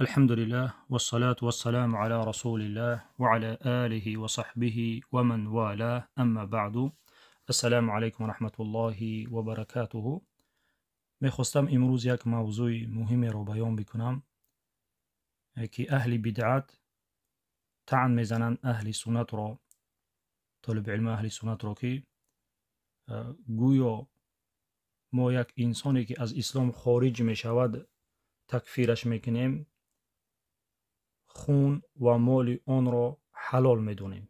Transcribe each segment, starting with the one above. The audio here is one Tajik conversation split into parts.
الحمد لله والصلاة والسلام على رسول الله وعلى آله وصحبه ومن والاه، أما بعد. السلام عليكم ورحمة الله وبركاته. Мехостам имрӯз як мавзӯи муҳимеро баён бикунам, ки аҳли бидъат таън мезананд аҳли суннатро, толиби илми аҳли суннатро, ки гӯё мо як инсоне ки аз ислом хориҷ мешавад, такфираш мекунем, хун ва моли онро ҳалол медонем.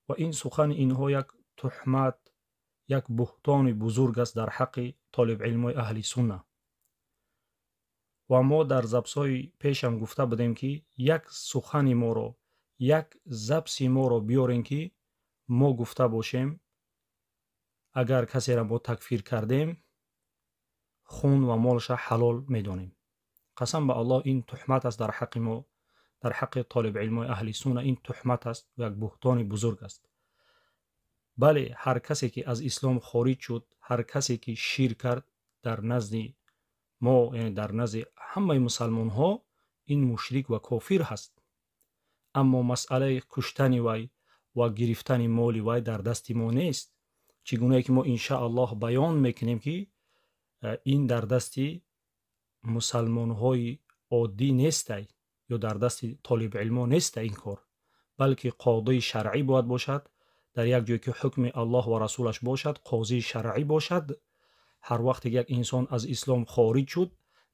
Ва ин сухани инҳо як туҳмат, як буҳтони бузург аст дар ҳаққи толибилмои аҳли сунна. Ва мо дар запсҳои пешам гуфта будем, ки як сухани моро, як запси моро биёрем, ки мо гуфта бошем, агар касеро мо такфир кардем, хун ва молаша ҳалол медонем. Қасам ба Аллоҳ, ин туҳмат аст дар ҳаққи мо, дар ҳаққи толибилмои аҳли сунна. Ин туҳмат аст ва як буҳтони бузург аст. Бале, ҳар касе ки аз ислом хориҷ шуд, ҳар касе ки ширк кард, дар назди мо, яъне дар назди ҳамаи мусалмонҳо, ин мушрик ва кофир ҳаст. Аммо масъалаи куштани вай ва гирифтани моли вай дар дасти мо нест. Чӣ гунае ки мо иншааллоҳ баён мекунем, ки ин дар дасти мусалмонҳои оддӣ нестай ё дар дасти толибилмо нестай ин кор, балки қодии шаръӣ бояд бошад. Дар як ҷое ки ҳукми Аллоҳ ва расулаш бошад, қозии шаръӣ бошад. Ҳар вақте як инсон аз ислом хориҷ шуд,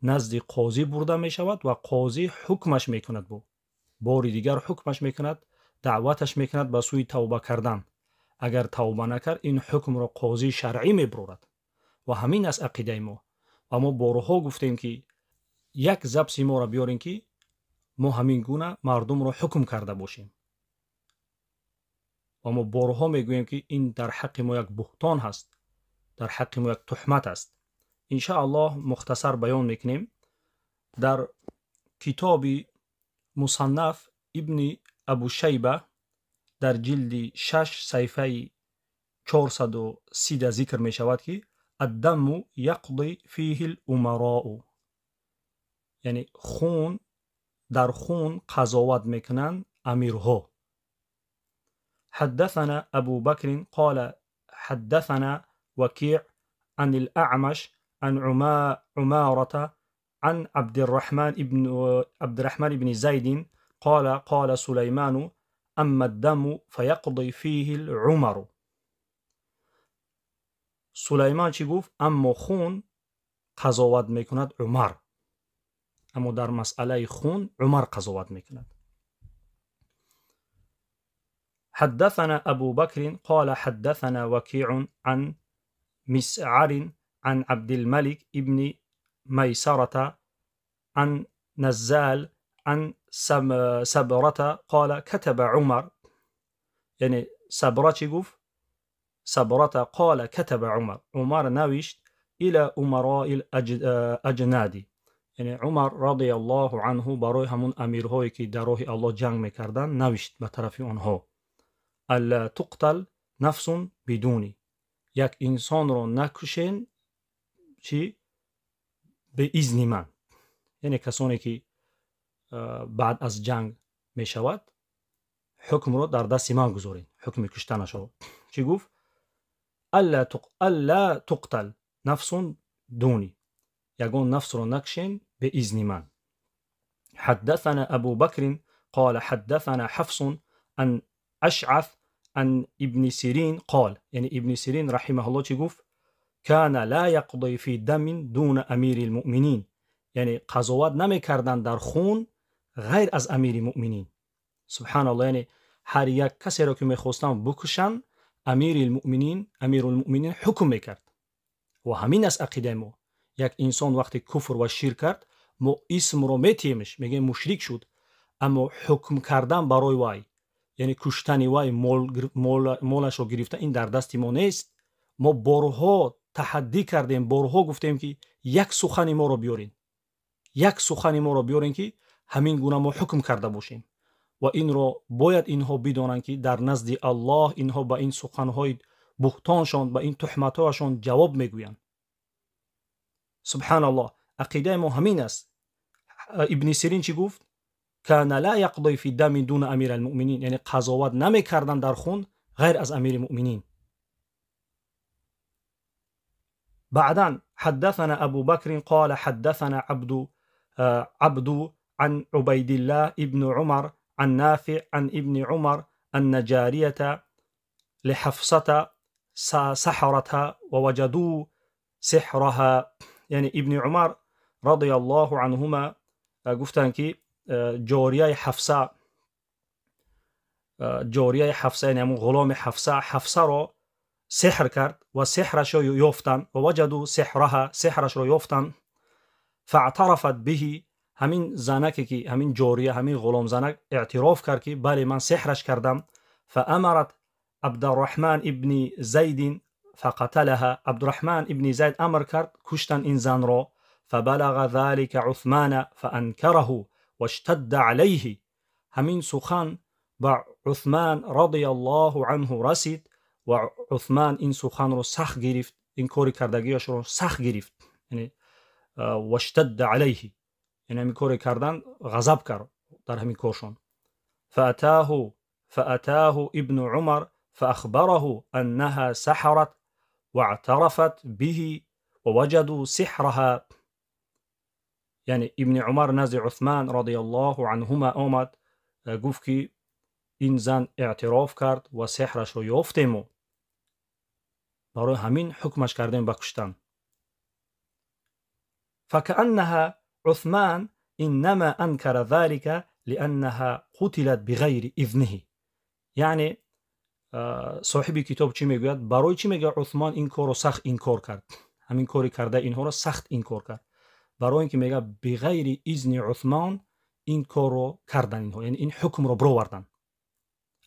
назди қозӣ бурда мешавад ва қозӣ ҳукмаш мекунад, бу бори дигар ҳукмаш мекунад, даъваташ мекунад ба сӯи тавба кардан. Агар тавба накард, ин ҳукмро қозии шаръӣ мебурад. Ва ҳамин аст ақидаи мо. Ва мо борҳо гуфтем, ки як запси моро биёрем, ки мо ҳамин гуна мардумро ҳукм карда бошем. Ва мо борҳо мегӯем, ки ин дар ҳаққи мо як буҳтон ҳаст, дар ҳаққи мо як туҳмат аст. Иншааллоҳ мухтасар баён мекунем. Дар китоби Мусаннаф ибни Абушайба дар ҷилди 6 саҳифаи 430 зикр мешавад, ки аддаму яқди фиҳи лумароу, яъне хун, дар хун қазоват мекунанд амирҳо. حدثنا أبو بكر قال حدثنا وكيع عن الأعمش عن عمارة عن عبد الرحمن بن زيد قال قال سليمان أما الدم فيقضي فيه العمر. سلیمان چی گفت؟ اما خون قضاوت میکند عمر. اما در مسئله خون عمر قضاوت میکند. حدثنا أبو بكر قال حدثنا وكيع عن مسعر عن عبد الملك ابن ميسرة عن نزال عن سبرة قال كتب عمر، یعنی سبرة چی گفت؟ سبرة قال كتب عمر، عمر نوشت إلى أمراء الأجناد، یعنی عمر رضی الله عنه برای همون امیرهایی که در راه الله جنگ میکردن نوشت به طرف آنها: ألا تقتل نفس بدوني، یک انسان رو نکشین چی؟ به اذن من. یعنی کسانی که بعد از جنگ میشود، حکم رو در دست من گذارین، حکم کشتنش رو. چی گفت؟ ألا تقتل نفس دوني، یگان نفس رو نکشین به اذن من. حدثنا أبو بكر قال حدثنا حفص عن أشعث عن ابن سيرين قال، یعنی ابن سیرین رحمه الله چی گفت؟ كان لا يقضي في دم دون أمير المؤمنين، یعنی قضاوت نمیکردن در خون غیر از امیر مؤمنین. سبحان الله. یعنی هر یک کسی را که میخواستن بکشن، امیر المؤمنین، امیر المؤمنین حکم میکرد. و همین است عقیده ما. یک انسان وقتی کفر و شرک کرد، ما اسم رو میتیمش، میگیم مشرک شد. اما حکم کردن برای وای، یعنی کشتن وای، مالش رو گرفتن، این در دست ما نیست. ما بارها تحدی کردیم، بارها گفتیم که یک سخن ما رو بیارین، یک سخن ما رو بیارین که همین گونه ما حکم کرده باشیم. و این رو باید اینها بدانند که در نزد الله اینها به این سخنهای بهتانشان، به این تهمتهاشان جواب میگویند. سبحان الله. Ақидаи мо ҳамин аст. Ибни Сирин чӣ гуфт? Кана ла яқди фи дами дуна амир алмуъминин, яъне қазоват намекарданд дар хун ғайр аз амири муъминин. بعدا حدثنا أبو بكر قال حدثنا عبد عن عبيد الله ابن عمر عن نافع عن ابن عمر أن جارية لحفصة سحرتها ووجدوا سحرها. یعنی ابن عمر رضی الله عنهما گفتند که جاریه حفصه، جاریه حفصه یعنی همون غلام حفصه، حفصه را سحر کرد و سحرش را یافتند و وجدوا سحرها، سحرش را یافتند. فاعترفت به، همین زنک که همین جاریه، همین غلام زنک اعتراف کرد که بله من سحرش کردم. فامرت عبدالرحمن ابن زید فقتلها، عبدالرحمن ابن زید امر کرد کشتن این زن را. فبلغ ذلك عثمان فانکره واشتد علیه، همین سخن با عثمان رضی الله عنه رسید و عثمان این سخن رو سخت گرفت، این کاری کردگیش رو سخت گرفت، یعنی واشتد علیه، یعنی همین کاری کردن غضب کرد در همین کارشون. فأتاه ابن عمر فأخبره أنها سحرت واعترفت به ووجدوا سحرها. یعنی ابن عمر نزد عثمان رضی الله عنهما آمد، گفت که این زن اعتراف کرد و سحرش رو یافتیم و برای همین حکمش کردیم به کشتن. فكأنها عثمان إنما أنكر ذلك لأنها قتلت بغير إذنه. یعنی صاحب کتاب چی میگوید؟ برای چی میگه عثمان این کار رو سخت انکار کرد، همین کاری کرده اینها رو سخت انکار کرد؟ برای اینکه میگه بغیر اذن عثمان این کار رو کردن اینها، یعنی این حکم رو برآوردن.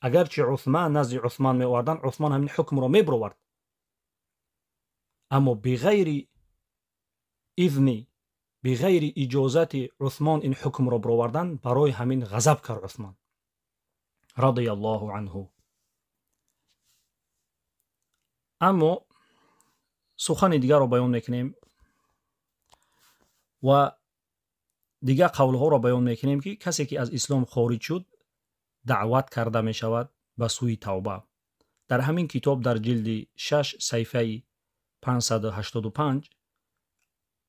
اگرچه عثمان نزد عثمان می آوردن، عثمان همین حکم رو می برآورد، اما بغیر اذن، بغیر اجازت عثمان این حکم رو برآوردن، برای همین غضب کرد عثمان رضی الله عنه. اما سخن دیگر رو بیان میکنیم و دیگر قولها را بیان میکنیم که کسی که از اسلام خارج شد دعوت کرده می شود به سوی توبه. در همین کتاب در جلد 6 صفحه 585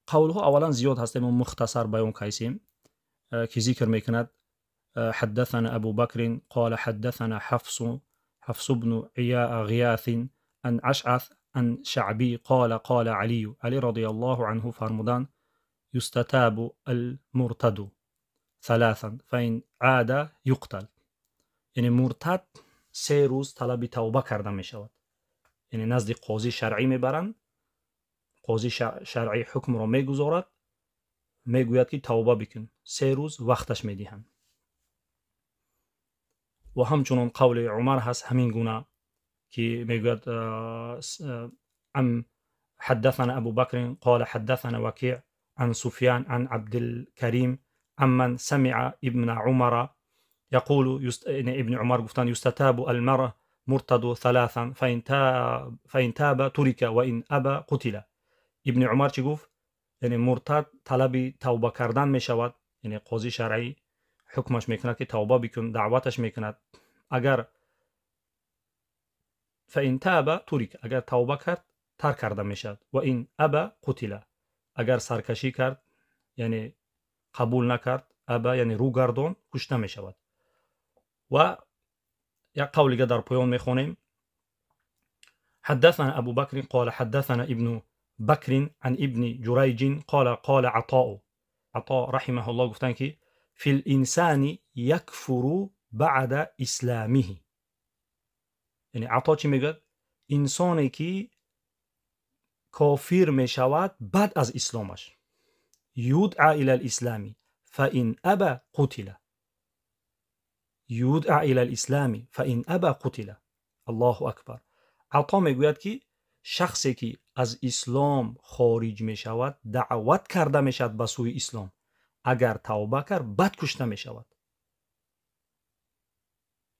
قولها اولا زیاد هستیم و مختصر بیان کردیم که ذکر میکند حدثنا ابو بکر قال حدثنا حفص بن غياث عن اشعث عن شعبي قال قال علي، علی رضی الله عنه فرمودند يستتاب المرتد ثلاثا فإن عاد يقتل. یعنی مرتد 3 روز طلب توبه کرده می شود، یعنی نزد قاضی شرعی میبرند، قاضی شرعی حکم را میگذارد، میگوید که توبه بکن، 3 روز وقتش میدهند. و همچنان قول عمر هست همین گونه که میگوید ام حدثنا ابو بکر قال حدثنا وکیع عن سفيان عن عبد الكريم عمن سمع ابن عمر يقول ابن عمر گفتن يستتاب المرء مرتد ثلاثا فإن تاب ترك وإن أبى قتل. ابن عمر چی گفت؟ یعنی مرتد طلب توبه کردن می شود، یعنی قاضی شرعی حکمش میکند که توبه بکن، دعوتش میکند، اگر فإن تاب ترك، اگر توبه کرد ترک کرده می شود، و این أبى قتل، اگر سرکشی کرد یعنی قبول نکرد، ابا یعنی رو گردون، کشته می شود. و یک قولی که در پایان می خوانیم حدثنا ابو بکر قال حدثنا ابن بکر عن ابن جریج قال قال عطاء، عطاء رحمه الله گفتن که فی الانسان یکفر بعد اسلامه. یعنی عطا چی میگه؟ انسانی که کافر می شود بعد از اسلامش، یدعى الى الاسلام فإن أبى قتل، یدعى الى الاسلام فإن أبى قتل. الله اکبر. عطا میگوید که شخصی که از اسلام خارج می شود دعوت کرده می شود به سوی اسلام، اگر توبه کرد بد کشته می شود.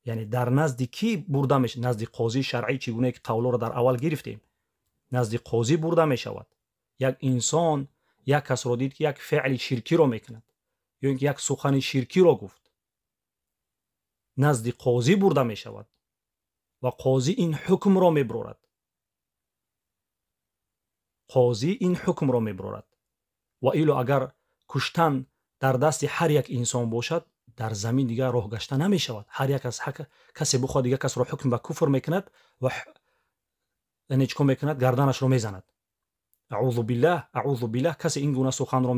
یعنی در نزد کی برده می شود؟ نزد قاضی شرعی، چگونه که قولا را در اول گرفتیم، نزد قاضی برده می شود. یک انسان Як касро дид, ки як феъли ширкиро мекунад ё ин ки як сухани ширкиро гуфт, назди қозӣ бурда мешавад ва қозӣ ин ҳукмро меброрад. Қозӣ ин ҳукмро меброрад. Ва ило агар куштан дар дасти ҳар як инсон бошад, дар замин дигар роҳ гашта намешавад. Ҳар як аз касе бихоҳад дигар касро ҳукм ба куфр мекунад ва яъне чӣ кор мекунад? Гарданашро мезанад. Аузу биллаҳ, аузу биллаҳ. Касе ин гуна суханро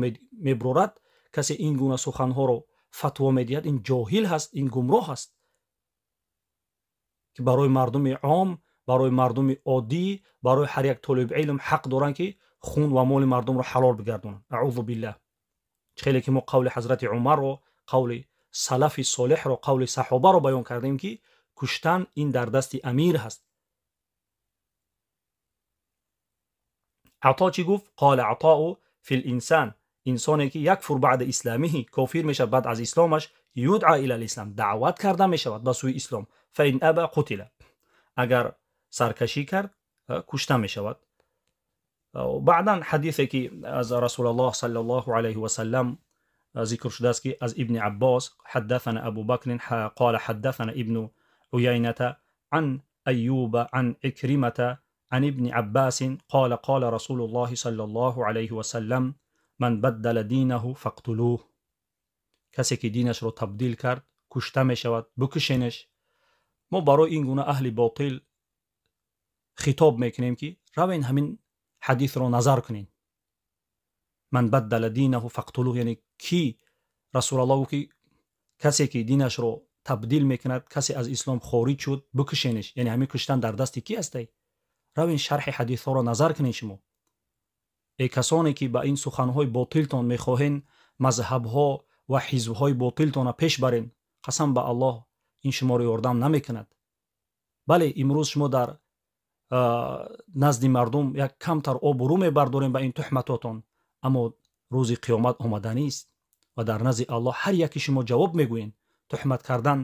меброрад, касе ин гуна суханҳоро фатво медиҳад, ин ҷоҳил ҳаст, ин гумроҳ аст, ки барои мардуми ом, барои мардуми оддӣ, барои ҳар як толиби илм ҳақ доранд, ки хун ва моли мардумро ҳалол бигардонанд. Аузу биллаҳ. Хеле ки мо қавли ҳазрати Умарро, қавли салафи солеҳро, қавли саҳобаро баён кардем, ки куштан ин дар дасти амир ҳаст. Ато чӣ гуфт? Қола Атоу фил инсан, инсоне ки якфур баъда исламиҳи, кофир мешавад баъд аз исломаш, юдъа ила лислам, даъват карда мешавад ба сӯи ислом. Фаин аба қутила, агар саркашӣ кард кушта мешавад. Баъдан ҳадисе ки аз Расулаллоҳ саллаллоҳу алайҳи васаллам зикр шудааст, ки аз Ибни Аббос, ҳаддаthана Абу Бакрин қола ҳаддаthана Ибну Уяйната ан Аюба ан Икримата عن ابن عباس قال قال رسول الله صلى الله عليه وسلم من بدل دينه فاقتلوه. کسی که دینش رو تبدیل کرد کشته می شود، بکشینش. ما برای این گونه اهل باطل خطاب میکنیم که روین همین حدیث رو نظر کنین. من بدل دینه فاقتلوه، یعنی کی رسول الله که کسی که دینش رو تبدیل میکند، کسی از اسلام خارج شد، بکشینش. یعنی همین کشتن در دست کی هستی؟ равин шарҳи ҳадисҳоро назар кунед шумо. Эй касоне ки ба ин суханҳои ботилтон мехоҳен мазҳабҳо ва ҳизбҳои ботилтонро пеш барен, қасам ба Аллоҳ, ин шуморо ёрдам намекунад. Бале, имрӯз шумо дар назди мардум як камтар обрӯ мебардорем ба ин туҳматотон, аммо рӯзи қиёмат омаданист ва дар назди Аллоҳ ҳар яке шумо ҷавоб мегӯед. Туҳмат кардан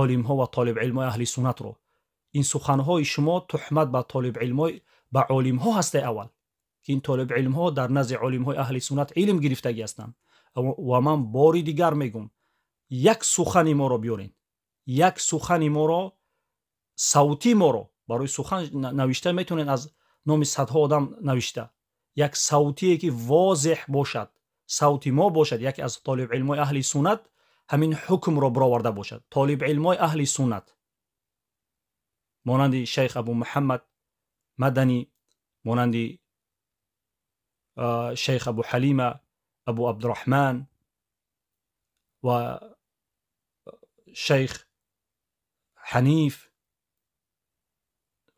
олимҳо ва толибилмҳои аҳли суннатро, ин суханҳои шумо туҳмат ба толибилмҳои, ба олимҳо ҳастай аввал, ки ин толибилмҳо дар назди олимҳои аҳли суннат илм гирифтагӣ ҳастанд. Ва ман бори дигар мегӯм, як сухани моро биёрен, як сухани моро, савти моро, барои сухан навишта метавонед аз номи садҳо одам навишта, як савтие ки возеҳ бошад, савти мо бошад, яке аз толибилмҳои аҳли суннат ҳамин ҳукмро бароварда бошад. Толибилмҳои аҳли суннат монанди шайх Абу Муҳаммад Маданӣ, монанди шайх Абу Ҳалима, Абу Абдураҳман ва шайх Ҳаниф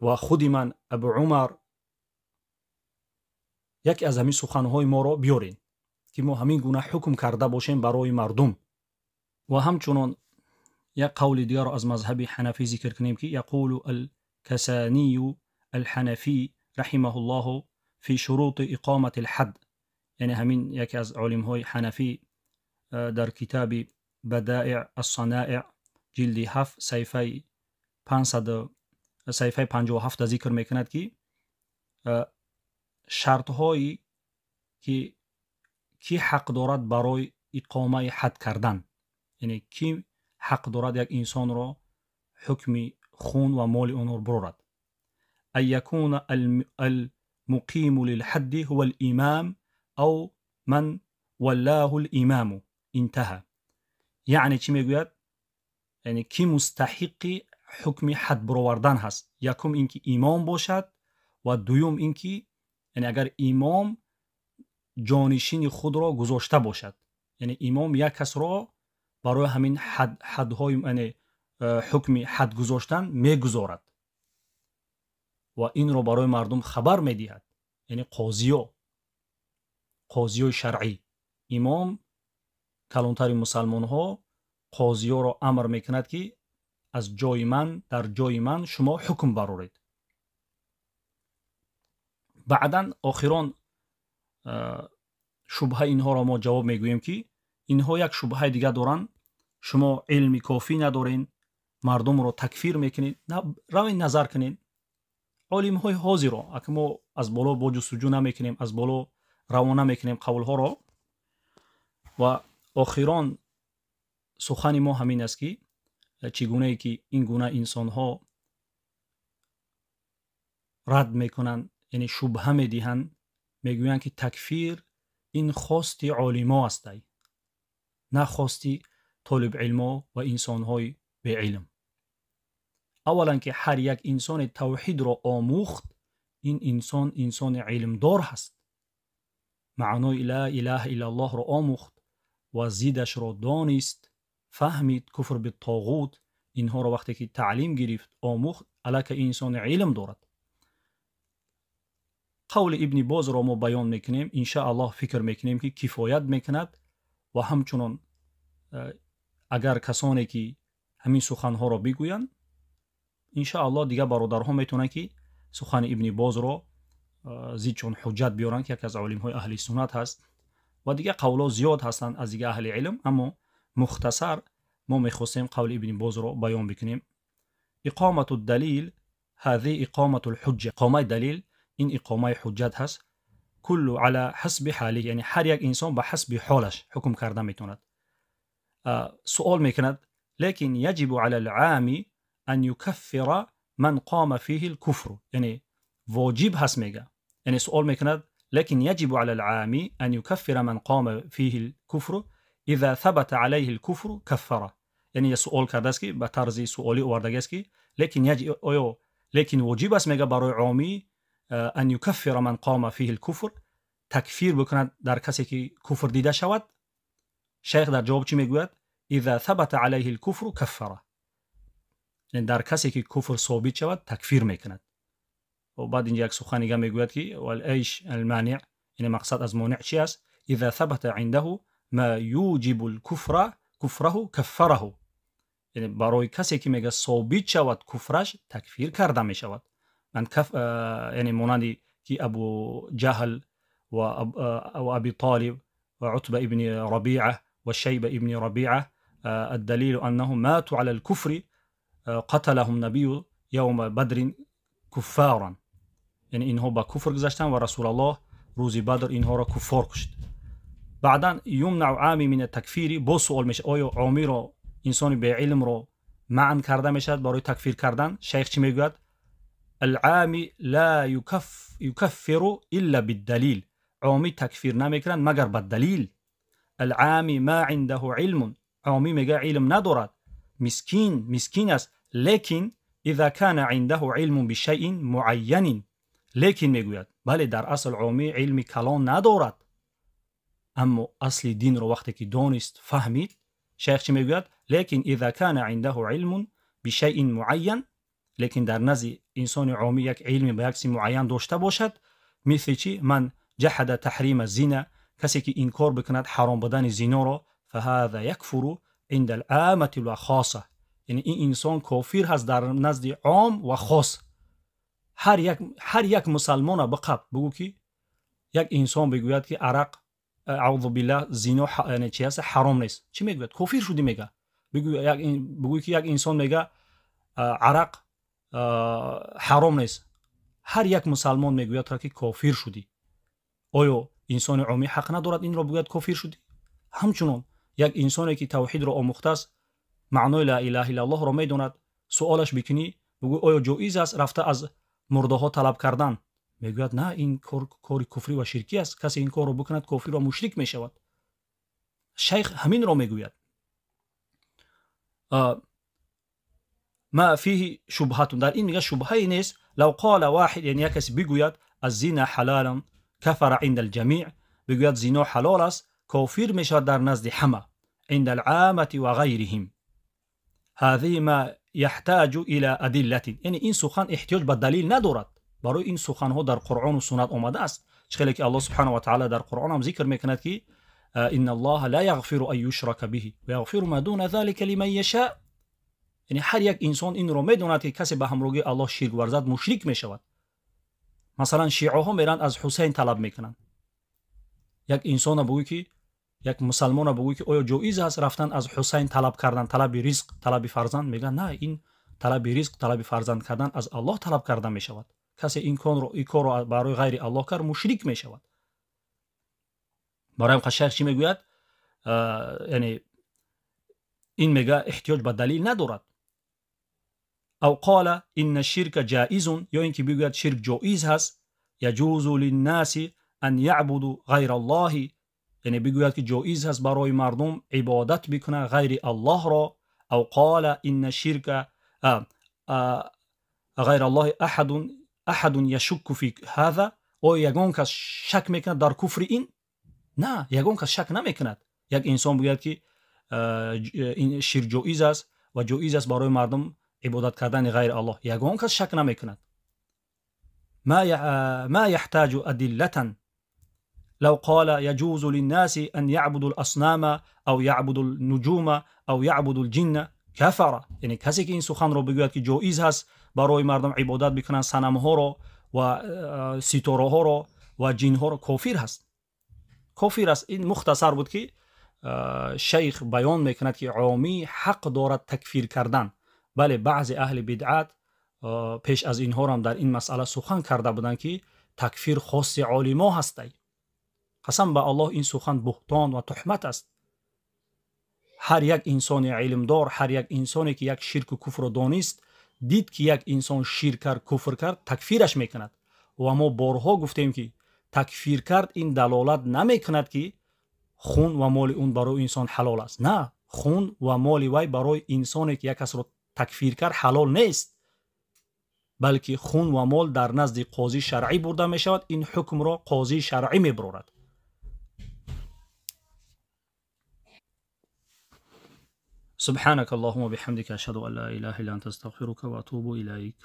ва худи ман Абу Умар, яке аз ҳамин суханҳои моро биёрен, ки мо ҳамин гуна ҳукм карда бошем барои мардум. Ва ҳамчунон як қавли дигарро аз мазҳаби ҳанафӣ зикр кунем, ки яқулу алкасанию алҳанафӣ раҳимаҳуллоҳу фи шурути иқомати алҳад, яъне ҳамин яке аз олимҳои ҳанафӣ дар китоби бадаиъ ассанаиъ ҷилди 7 саҳифаи саҳифаи 57 зикр мекунад, ки шартҳое ки ҳақ дорад барои иқомаи ҳад кардан, яъне ки ҳақ дорад як инсонро ҳукми хун ва моли онро бирорад. Ан якуна алмуқиму лилҳадди ҳува алимам ав ман валлаҳу алимаму интаҳа. Яъне чӣ мегӯяд? Яъне ки мустаҳиқи ҳукми ҳад бировардан ҳаст. Якум ин ки имом бошад ва дуюм ин ки яъне агар имом ҷонишини худро гузошта бошад, яъне имом як касро барои ҳамин ҳадҳои яъне ҳукми ҳад гузоштан мегузорад ва инро барои мардум хабар медиҳад, яъне қозиё, қозиёи шаръӣ. Имом калонтари мусалмонҳо қозиёро амр мекунад, ки аз ҷои ман, дар ҷои ман шумо ҳукм бароред. Баъдан охирон шубҳа инҳоро мо ҷавоб мегӯем, ки инҳо як шубҳаи дигар доранд. Шумо илми кофӣ надорен, мардумро такфир мекунед. Равен назар кунед олимҳои ҳозиро, ака мо аз боло бо ҷустуҷӯ намекунем, аз боло равона мекунем қавлҳоро. Ва охирон сухани мо ҳамин аст, ки чӣ гунае ки ин гуна инсонҳо рад мекунанд, яъне шубҳа медиҳанд, мегӯянд, ки такфир ин хости олимо ҳастай, на хости толибилмо ва инсонҳои беилм. Аввалан, ки ҳар як инсоне тавҳидро омӯхт, ин инсон инсони илмдор ҳаст, маънои ла илаҳа иллаллоҳро омӯхт ва зидашро донист, фаҳмид, куфр битоғут, инҳоро вақте ки таълим гирифт, омӯхт, аллакай инсони илм дорад. Қавли Ибни Бозро мо баён мекунем, иншааллоҳ фикр мекунем, ки кифоят мекунад. Ва ҳамчунон агар касоне ки ҳамин суханҳоро бигӯянд, иншааллоҳ дигар бародарҳо метавонанд, ки сухани Ибни Бозро зид чун ҳуҷҷат биёранд, ки яке аз олимҳои аҳли суннат ҳаст. Ва дигар қавлҳо зиёд ҳастанд аз дигар аҳли илм, аммо мухтасар мо мехостем қавли Ибни Бозро баён бикунем. Иқомату далил ҳазӣ иқомату лҳуҷҷа, иқомаи далил ин иқомаи ҳуҷҷат ҳаст. Куллу ала ҳасби ҳалиҳ, яъне ҳар як инсон ба ҳасби ҳолаш ҳукм карда метавонад. Суол мекунад: лекин яҷибу ала лъами ан юкаффира ман қома фиҳи лкуфру, яъне воҷиб ҳаст мега, яъне суол мекунад: лекин яҷибу ала лъами ан юкаффира ман қома фиҳи лкуфру иза сабата алайҳи лкуфру каффара. Яъне я суол кардааст, ки ба тарзи суолӣ овардагиаст, ки лекин оё лекин воҷиб аст, мега, барои омӣ ан юкаффира ман қома фиҳи лкуфр, такфир бикунад дар касе ки куфр дида шавад. Шайх дар ҷавоб чӣ мегӯяд? Иза сабата алайҳи лкуфру каффара, яъне дар касе ки куфр собит шавад, такфир мекунад. Баъд инҷа як сухани дига мегӯяд, ки валайш алманиъ, яъне мақсад аз монеъ чи аст? Иза сабата индаҳу ма юҷибу лкуфра куфраҳу каффараҳу, яъне барои касе ки мега собит шавад куфраш, такфир карда мешавад. Яъне монанди ки Абу Ҷаҳл ва Аби Толиб ва Утба ибни Рабиа ва Шайба ибни Рабиа, الدليل أنهم ماتوا على الكفر، قتلهم النبي يوم بدر كفارا، яъне инҳо ба куфр гузаштанд ва Расулаллоҳ рӯзи Бадр инҳоро куффор кушт. Баъдан юмнау ами мин такфири, боз суол мешавад: оё омиро, инсони беилмро маън карда мешавад барои такфир кардан? Шайх чӣ мегӯяд? Алъами ла юкаффиру илла биддалил, омӣ такфир намекунад, магар ба далил. Алъами ма индаҳу илмун, омӣ мега илм надорад, мискин, мискин аст. Лекин иза кана индаҳу илмун бишайин муайянин, лекин мегӯяд, бале, дар асл омӣ илми калон надорад, аммо асли динро вақте ки донист, фаҳмид, шайх чӣ мегӯяд? Лекин иза кана индаҳу илмун бишайин муайян, лекин дар назди инсони омӣ як илме ба як чизи муайян дошта бошад, мисли чӣ? Ман ҷаҳада таҳрима зина, касе ки инкор бикунад ҳаром будани зиноро, фаҳаза якфуру инда алъамати ва хоса, яъне ин инсон кофир ҳаст дар назди ом ва хос. Ҳар як мусалмона биқаб бигӯ, ки як инсон бигӯяд, ки арақ, аузу биллаҳ, зино чи аст, ҳаром нест, чӣ мегӯяд? Кофир шудӣ мега. Бигӯ, ки як инсон мега арақ ҳаром нест, ҳар як мусалмон мегӯяд, ки кофир шудӣ. Оё инсони омӣ ҳақ надорад инро бигӯяд кофир шудӣ? Ҳамчунон як инсоне ки тавҳидро омӯхтааст, маънои ла илаҳа иллаллоҳро медонад, суолаш бикунӣ, бигӯ: оё ҷоиз аст рафта аз мурдаҳо талаб кардан? Мегӯяд: на, ин кор кори куфрӣ ва ширкӣ аст, касе ин корро бикунад, кофир ва мушрик мешавад. Шайх ҳаминро мегӯяд. Ма фиҳи шубҳатун, дар ин мега шубҳае нест. Лав қола воҳид, яъне як касе бигӯяд аззина ҳалалан кафара инда алҷамиъ, бигӯяд зино ҳалол аст, кофир мешавад дар назди ҳама, инда алъамати ва ғайриҳим. Ҳазиҳи ма яҳтаҷу ила адиллатин, яъне ин сухан эҳтиёҷ ба далил надорад. Барои ин суханҳо дар Қуръону суннат омадааст. Чӣ хеле ки Аллоҳ субҳанаҳу ва таъала дар Қуръон ҳам зикр мекунад, ки инна Аллоҳа ла яғфиру ан юшрака биҳи ва яғфиру ма дуна залика лиман яша. Яъне ҳар як инсон инро медонад, ки касе ба ҳамроҳии Аллоҳ ширк варзад, мушрик мешавад. Масалан, шиаҳо меранд, аз Ҳусайн талаб мекунанд. Як инсона бугӯй, ки як мусалмона бугӯй, ки оё ҷоиз аст рафтан аз Ҳусайн талаб кардан, талаби ризқ, талаби фарзанд? Мегӯяд: на, ин талаби ризқ, талаби фарзанд кардан аз Аллоҳ талаб карда мешавад. Касе ин корро барои ғайри Аллоҳ кард, мушрик мешавад. Барои ҳам шайх чӣ мегӯяд? Яъне ин мега эҳтиёҷ ба далил надорад. Ав қола инна ширка ҷоизун, ё ин ки бигӯяд ширк ҷоиз ҳаст. Яҷузу линнаси ан яъбуду ғайра аллоҳи, яъне бигӯяд ки ҷоиз ҳаст барои мардум ибодат бикунад ғайри аллоҳро. Ав қола инна ширка ғайра аллоҳи аҳадун яшукку фи ҳаза, оё ягон кас шак мекунад дар куфри ин? На, ягон кас шак намекунад. Як инсон бигӯяд ки ширк ҷоиз аст ва ҷоиз аст барои мардум ибодат кардани ғайри аллоҳ, ягон кас шак намекунад. Ма яҳтаҷу адиллатан лав қола яҷузу линнаси ан яъбуду ласнама ав яъбуду лнуҷума ав яъбуду лҷинна кафара. Яъне касе ки ин суханро бигӯяд ки ҷоиз ҳаст барои мардум ибодат бикунанд санамҳоро ва ситораҳоро ва ҷинҳоро, кофир ҳаст, кофир аст. Ин мухтасар буд ки шайх баён мекунад ки омӣ ҳақ дорад такфир кардан. Бале, баъзе аҳли бидъат пеш аз инҳорам дар ин масъала сухан карда буданд ки такфир хоси олимо ҳастай. Қасам ба Аллоҳ, ин сухан буҳтон ва туҳмат аст. Ҳар як инсони илмдор, ҳар як инсоне ки як ширку куфрро донист, дид ки як инсон ширк кард, куфр кард, такфираш мекунад. Ва мо борҳо гуфтем ки такфир кард ин далолат намекунад ки хун ва моли он барои инсон ҳалол аст. На, хун ва моли вай барои инсоне ки як касро такфир кард ҳалол нест, балки хун ва мол дар назди қозии шаръӣ бурда мешавад. Ин ҳукмро қозии шаръӣ мебарорад. سبحانك اللهم وبحمدك أشهد أن لا إله إلا أنت أستغفرك وأتوب إليك.